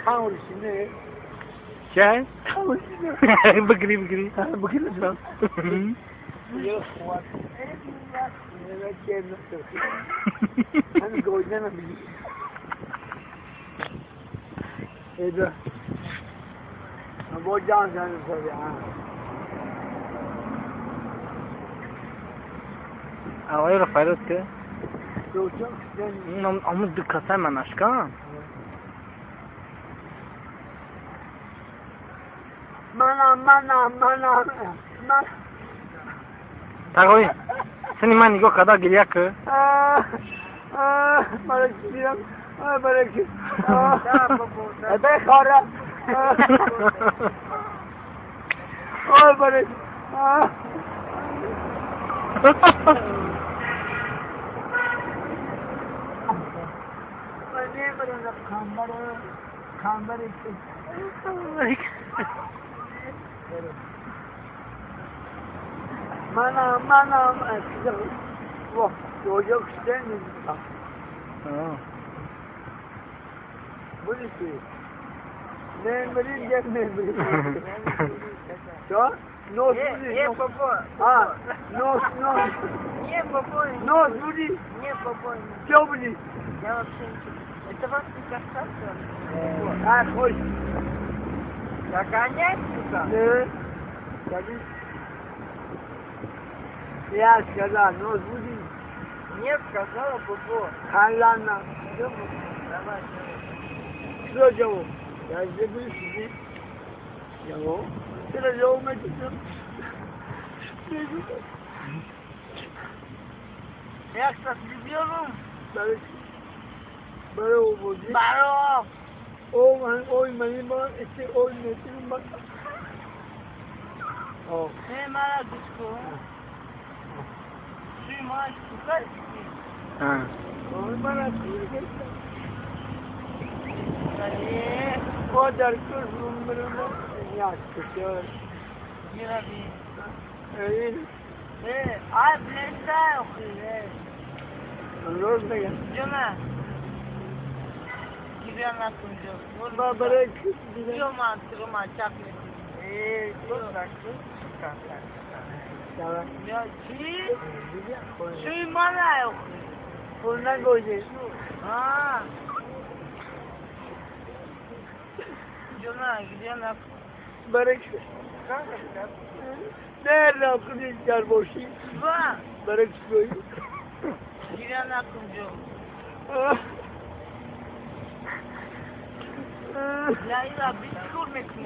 Камушне. Чай? Камушне. Бакри, бакри. Бакри. Авай Рафаэлот ке? Амуд дикаса манашка. Мана, мана, мана, мана. Тагой, сени ман нигоҳ карда гиря ки. Mana, mana, Я вообще ничего. Это вас не касается? А, хоть. Догонять сюда? Да. Я сказал, нос будет. Нет, сказала Бубо. Халана. Давай, что делал? Я здесь буду сидеть. Делал. Что делал, мать? Я, кстати, любил. Баро. Ой, манima, este, ой, me Oh. Ne mara disco. Ah. Layla, bir kur mektubu.